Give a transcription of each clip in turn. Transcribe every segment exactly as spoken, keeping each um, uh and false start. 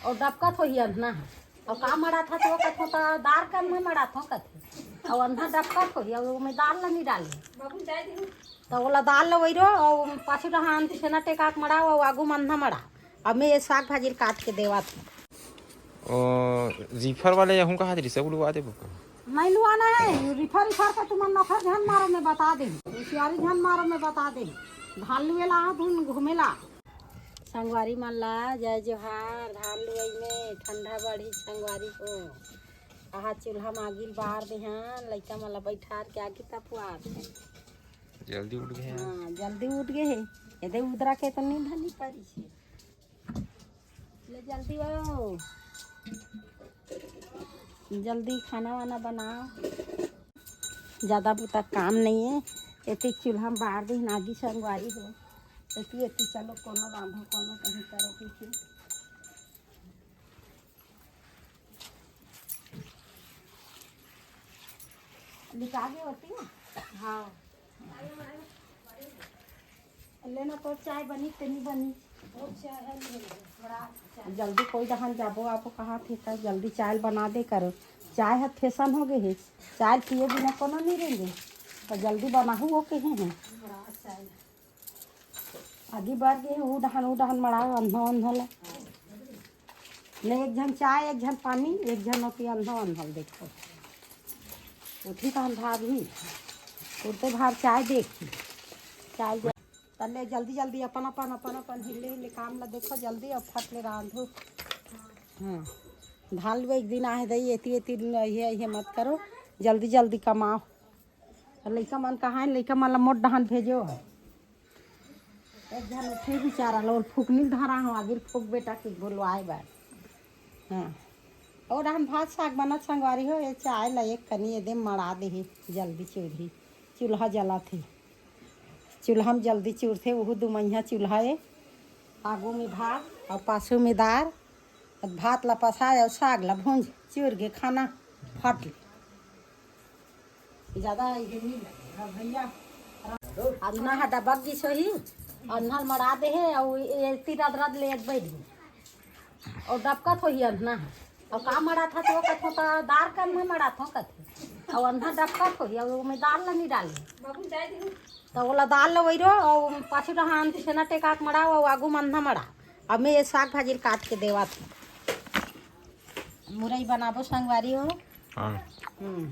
अउ डबकत होही अंधना ह। अउ का मड़ात हस त कथों, त दार के अंधना मड़ात हों कथे। अउ अंधना डबकत होही, अउ ओमे दार ल नी डाले। त ओला दार ल वही रो, अउ पाछू डहान छेना टेका के मड़ाओ, अउ आगू म अंधना मड़ाओ। अब मैं ये साग भाजी ल काट के देवत हूँ। ओ, reefer वाले यहूँ कहा दे रिसे, उड़वा दे बका। नहीं लुआना है, reefer, reefer का तुमन नौकर झन मारो, मैं बता दे। होशियारी झन मारो, मैं बता दे। धान लुए ला, धुन घूमे ला। संगवारी मन ला जय जोहार। धान लुवई में ठंडा बढ़ी संगवारी हो। आहा, चूल्हा म आगी ल बार देहन, लइका मन ला बैठार के आगी तपवात हे। जल्दी उठ गए हैं। हाँ, जल्दी उठ गए हे। एदे उदरा के तो नींद नहीं पड़ी हे। ले जल्दी आओ, जल्दी खाना वाना बनाओ। ज्यादा बुता काम नहीं है। एती चूल्हा में बार दिन आगी संगवारी हो। एती एती चलो, कोनो रांधो, कोनो कहीं करो कुछ। निकाल के होती है। हाँ। लेना तो चाय बनी ते नहीं बनी। जल्दी कोई डहान जाबो आपो कहा थे, त जल्दी चाय बना दे करो। चाय ह फैशन हो गए हे, चाय पिए बिना कोनो नहीं रहेंगे। तो जल्दी बनाहू हो के हैं। आगी बार के ऊ डहान, ऊ डहान मड़ाओ, अंधा अंधा ला। ले एक झन चाय, एक झन पानी, एक झन ओती अंधा अंधा ला देखो। उठी तो अंधा भी। उठते भार चाय देखी। चाय दे-, तले जल्दी जल्दी अपन अपन, अपन अपन हिले हिले काम ला देखो जल्दी, और फट ले रांधो। हाँ, धान लुए एक दिन आहे दई, एती एती ये, ये मत करो, जल्दी जल्दी कमाओ। लइका मन कहाँ हे? लइका मन ला मोर डहान भेजो। एक झन उठे बिचारा ला, ओला फूकनी धरा हो, आगिर फूक बेटा के बोलवाए बर। हाँ, ओ डहान भात साग बनत संगवारी हो, ये चाय ला एक कनी एदे मड़ा देही, जल्दी चूरही, चूल्हा जलत हे, चूल्हा में जल्दी चूरथे, ओहू दुमहिया चूल्हा ए, आगू में भात और पाछू में दार, भात ला पसाए और साग ला भूंज, चूर के खाना फट ले। ज्यादा ये नहीं लगे। हाँ भैया, अंधना हा डबक गिस होही, अंधना ल मड़ा दे हे, अउ ये ती रद रद ले एक बैठ गई। अउ डबकत होही अंधना हा। अउ का मड़ात हस त कथों, त दार के अंधना मड़ात हों कथे। अउ अंधना डबकत होही, अउ ओमे दार ल नहीं डाले। त ओला दार ल वही रो, अउ पाछू डहान छेना टेका के मड़ाओ, अउ आगू म अंधना मड़ा। अब मैं ये साग भाजी ल काट के देवत हूँ। मुरई बनाबो संगवारी हो। हाँ। हम्म।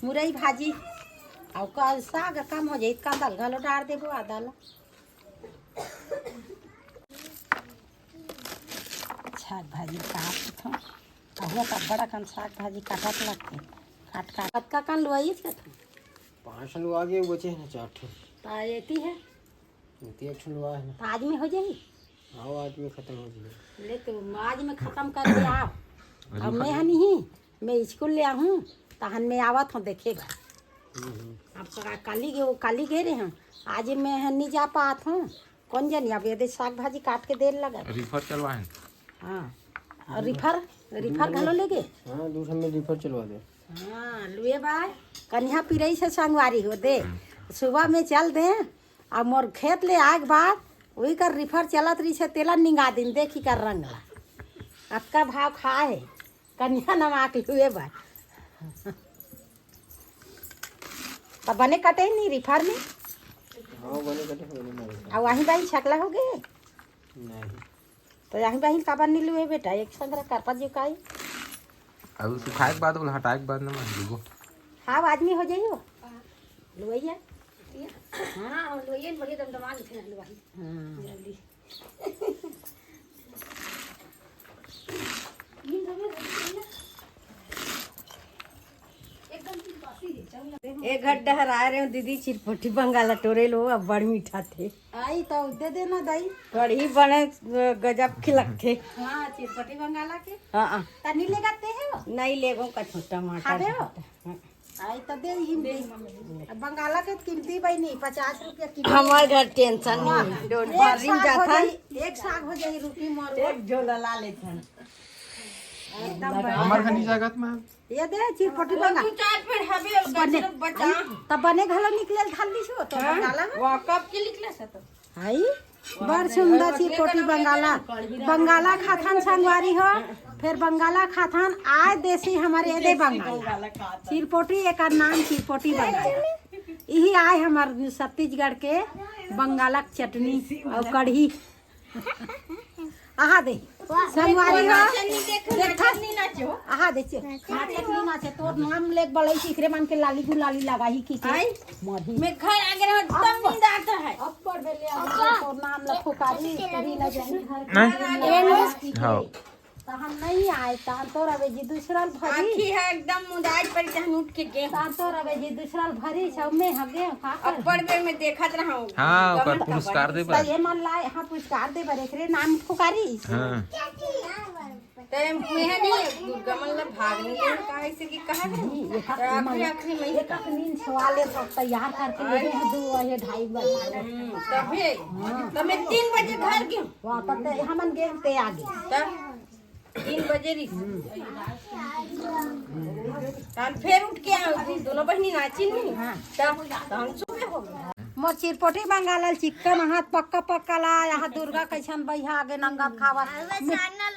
मुरई भाजी। अउ का साग कम हो जाई, कांदा ल घलो डार देबो आदा ला। साग भाजी काटत हूँ। अहुआ त बड़ा कन साग भाजी काटत लगथे। काट काट। कतका कन लुआई थे तू? पाँच ठन लुआ गे, बचे हे ना चार ठन। त एती हे? एती एक ठन लुआ हे ना। त आज में हो जाही? हाँ, आज में खतम हो जाही। ले तो आज में खतम कर दे आप। अब मैं हनी ही, मैं स्कूल ले आहूँ, तहन मैं आवत हूँ देखे बर। हम्म, हम्म। अब का-, काली गे, काली गे रहे हूँ, आज मैं ह नहीं जा पात हूँ। कौन जानी, अब यदि साग भाजी काट के देर लगत। Reefer चलवा हे। हाँ, और reefer, reefer घलो ले गे। हाँ, दू ठन में reefer चलवा दे। हाँ, लुए बाय, कनिहा पिरई से संगवारी हो दे। सुबह में चल दे, अब मोर खेत ले आए के बाद वही कर reefer चलत रही से, तेला निंगा दिन, देखी कर रंग ला। अतका भाव खाए हे। कनिहा नवा के लुए बर। त बने कटे नहीं reefer में? हाँ, बने कटे हो, बने मारे। अउ वहीं बाहीं छकला हो गए? नहीं। त यहीं बाहीं काबर नहीं लुए बेटा? एक संग रख, करपा जी काई। अब सुखाए के बाद, ओला हटाए के बाद ना मार लूबो। हाँ, आदमी हो जाइयो। लुआइया। हाँ, लुआइया बढ़िया दमदमा के फिर लुआई। हाँ। जल्दी। एक घट डहर आए रहे दीदी, चिरपोटी बंगाला टोरे लो, अब बड़ मीठा थे। आई तो दे देना दाई। बड़ी बने गजब के लगथे। हाँ, चिरपोटी बंगाला के। हाँ, हाँ। तनी लेगा ते है वो? नहीं लेगो, कछु टमाटर खाबे हो? हाँ। आई त दे ही दे। अब बंगाला के कीमती बनी, पचास रुपया किलो। हमार घर tension नहीं, डोन एक भरिन साग हो जाता। जाई, एक साग हो जाई, रुकी मोर। एक झोला ला लेथन। एकदम बढ़िया। हमार घर नहीं जागत में। ये दे, चिरपटी बंगाला। दू चार पेड़ हबे, और बने, गजरक बचा। आई, तब बने घलो निकले, धान दिसो, तो हाँ, बंगाला में। वो कब के निकले से तो? आई? बड़ सुंदर चिरपोटी बंगाला, बंगाला खाथन संगवारी हो। फेर बंगाला खाथन, आय देसी हमर एदे बंगाला। चिरपोटी एकर नाम चिरपोटी बंगाला। इही आय हमर छत्तीसगढ़ के बंगाला के चटनी अउ कढ़ी। आहा दे, संगवारी हो। देखा? आहा दे, चे। नाचत नहीं नाचे, तोर नाम लेके बड़ई सिखरे मन के लाली गुलाली लगाही की के। आई? मरही। मैं घर आगे रहो, तब नींद आता है। अब्बड़ बेले, अब्बड़ तोर नाम ला फुकारी, कहीं ना जानी घर के नहीं। हाँ। त हम नहीं आए, तहन तोर अबे जी दूसरा भरी। आखी है एकदम मुदाई पर, जहन उठ के गे। तहन तोर अबे जी दूसरा भरी, सब में हगे, का कर? अब्बड़ बेर में देखत रहूं। हाँ, ओकर गमन का पुरस्कार बड़ी दे बर। त ये मन लाए, हाँ, पुरस्कार दे बर, एकरे नाम फुकारी। हाँ। ते मैं है नहीं, दुर्गा मन ला भाग नहीं ले, काहे से कि कहा नहीं, ये तो आखिरी, आखिरी में ये तो नींद सवाले सब तैयार करके ले गए हैं, दो या ढाई बजे। हम्म, तभी। हाँ। तो मैं तीन बजे घर गई। वाह, तब ते हमन गेम ते आ गए। तब तीन बजे रही। तब फिर उठ के आ, दोनों बहनी नाची नहीं। हाँ। तब, तब हम सुबह हो गए। मोर चिरपोटी बंगाला ल चिक्कन हाथ पक्का पक्का ला, यहाँ दुर्गा कैसन बैहा आगे नंगत खावा।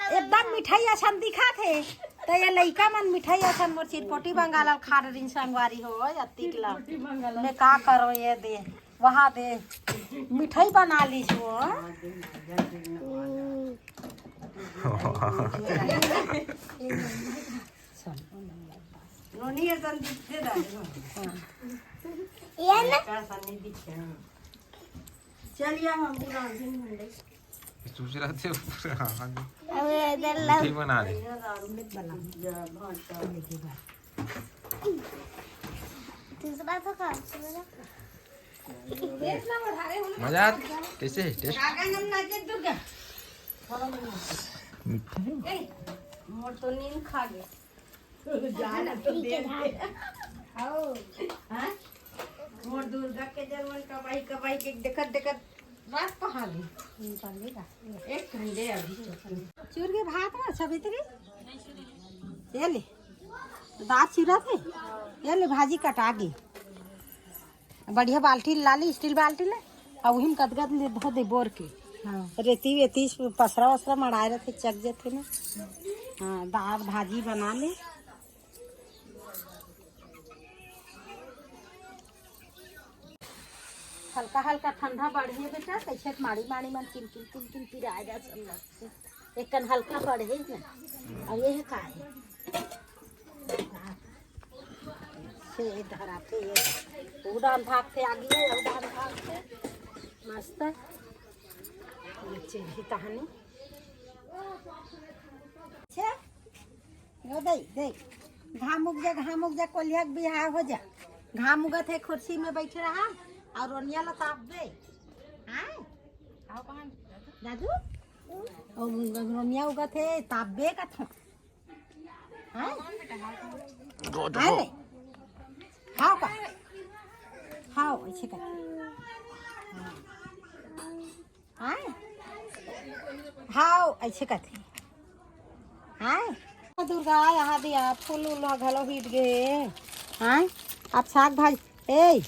एकदम मिठाई असन दिखत हे। त ये लइका मन मिठाई असन मोर चिरपोटी बंगाला ल खाट रिन संगवारी हो, अतिक ला। मैं का करो ये दे, वहाँ दे। मिठाई बना ली छो। नोनी असन दिखते दाई। ये ना? का असन नहीं दिखे, हाँ। चल या हम पूरा दिन मंडे। दूसरा से पूरा, हाँ, हाँ। अबे इधर ला। मिठाई बना दे। दूसरा तो खा, सुनो ना। मजा आत? कैसे है टेस्ट? आगा नम ना दे दुर्गा। मीठा है? ए, मोर तो नींद खा गया। जाना तो दे दे। आओ। हाँ? मोर दुर्गा के जन्मन कबाई कबाई के देखत देखत रात पहा गई। एक घंटे अभी। चूर के भात ना सबितरी। ये ले। दाल चूरा थे। ये ले भाजी कटा गई। बढ़िया बाल्टी ला ली, स्टील बाल्टी ले। अब उहिम कदगद ले धो दे बोर के। हाँ। रेती वेती पसरा वसरा मड़ाए रथे, चक जथे ना। हाँ, दाल भाजी बना ले। हल्का हल्का ठंडा बढ़े बेटा, कैसे माड़ी माड़ी मन किन किन किन किन पिराए जा सब लगथे। एक कन हल्का बढ़े ना, अब ये का है? से धराथे ये। उड़ान भागथे आगे, उड़ान भागथे। मस्त। नीचे भी तहनी। छे। यो दे, दे। घाम उग जा, घाम उग जा, कोलिया के बिहाव हो जा। घाम उगत हे, कुर्सी में बैठे रहा और रोनिया ला ताप दे। हाँ? आओ कहाँ? दादू? ओ, रोनिया उगत हे, ताप दे का था। हाँ? दो, दो। हाँ रे। हाँ का? हाँ, ऐसे कर। हाँ। हाँ? हाँ, ऐसे कर। हाँ? दुर्गा, यहाँ दिया, फूल उल घलो हिट गए। हाँ? अब साग भाजी, ए,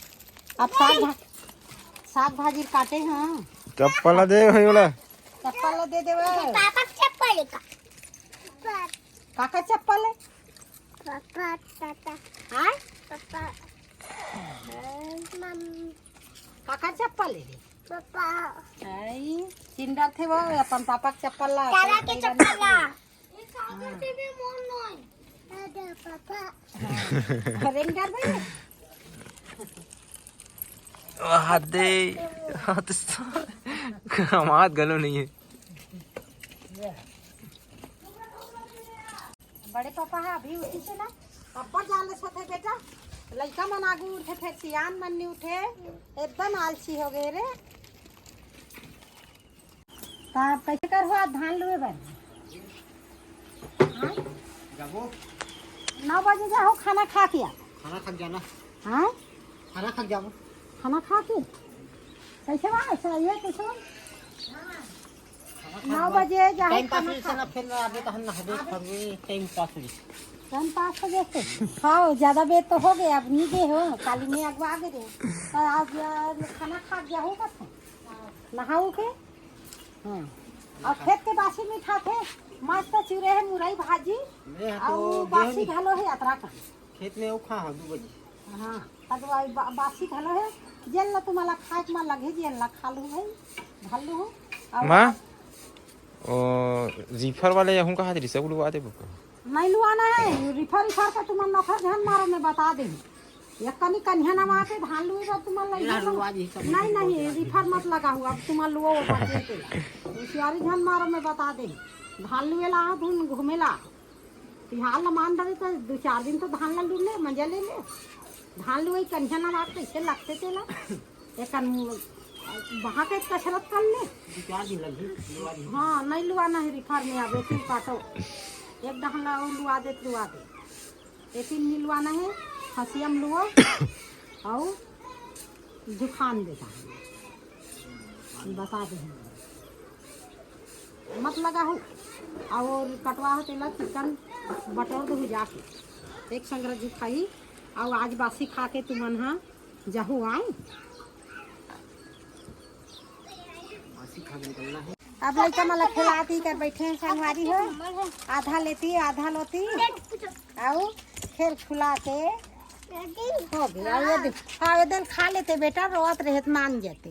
अब साग भा-, साग भाजी काटे हाँ। चप्पल दे भाई बोला। चप्पल दे देवे। पापा के चप्पल का। काकर चप्पल है? Papa, papa. हाँ? पापा। मम। काकर चप्पल है रे? पापा। आई, चिंडर थे वो, अपन पापा के चप्पल ला। दादा के चप्पल ला। ये काकर के भी मोर नहीं। दादा, पापा। रेंगर भाई। हाथ दे। हाथ सा-, हम हाथ गलो नहीं है। बड़े पापा हा अभी उठी से ना, अब्बड़ जान ले सोते बेटा, लइका मन आगू उठे, फेर सियान मन नहीं उठे, एकदम आलसी हो गए रे। ता कैसे करहू आज धान लुए बर? हाँ? जाबो। नौ बजे जाहू खाना खा के आ। खाना खा के जाना। हाँ? खाना खा के जाबो। खाना खा के? कैसे बा? ऐसा ये कैसे बा? नौ बजे जाहू टाइम पास खाना जैसे खा। ना, फिर ना आबे तहन नहाबे खाबे, टाइम पास हो जाए। टाइम पास हो जाए। हाँ, ज्यादा बेर तो हो गया, अब नहीं गए हो, काली में अगवा गए रहे। तो आज, आ, खाना खा के जाहू बस। नहाऊ के? हाँ। अउ खेत के बासी मिठाथे, मस्त चुरे हे मुरई भाजी, मैं तो अउ बासी घलो हे अतरा कन। खेत में उखा हाँ दू बजे। हाँ, तब बा-, बासी घलो हे, जेन ला तुम्हारा खाए के मन लगे, जेन ला खा लू भाई, धर लू। अउ माँ, ओ, रिफर वाले यहूँ कहा दे, सब लुआ दे बको। नहीं लुआना है, रिफर, रिफर का तुम्हारा नखर झन मारो, मैं बता दे। एक कनी कन्हैया नमा के धान लुए बर तुम्हारा लगे। नहीं, नहीं, रिफर मत लगाओ, अब तुम्हारा लुआ वो बात है। होशियारी झन मारो, मैं बता दे। धान लुए ला, धुन घूमे ला। तिहार ला मान डरे तो दो चार दिन तो धान ला लू ले, मजा ले ले। धान लुवई कन्हैया नवा के कइसे लगथे तेला। एकन बहा के कसरत कर ले। दो चार दिन लगी, लुआ दी। हाँ, नहीं लुआना है रिफर में, अब एक ही काटो। एक डहन ला और लुआ दे, लुआ दे। एक ही नहीं लुआना है, हसियम लुओ। अउ जुखाम देता है, बता दे। मत लगा हो, अउ कटवा हो तेला चिकन बटोर दे जाके। एक संग रजू खाही, अउ आज बासी खा के तुमन हा जहू आए। बासी खा के निकलना है। अब लइका मन ला खेलात ही कर बैठे हैं संगवारी हो, आधा लेती आधा लोती, अउ खेल खुला के हो गया। ये दे, हाँ, ये दे खा लेते बेटा, रोवत रहत मान जाते।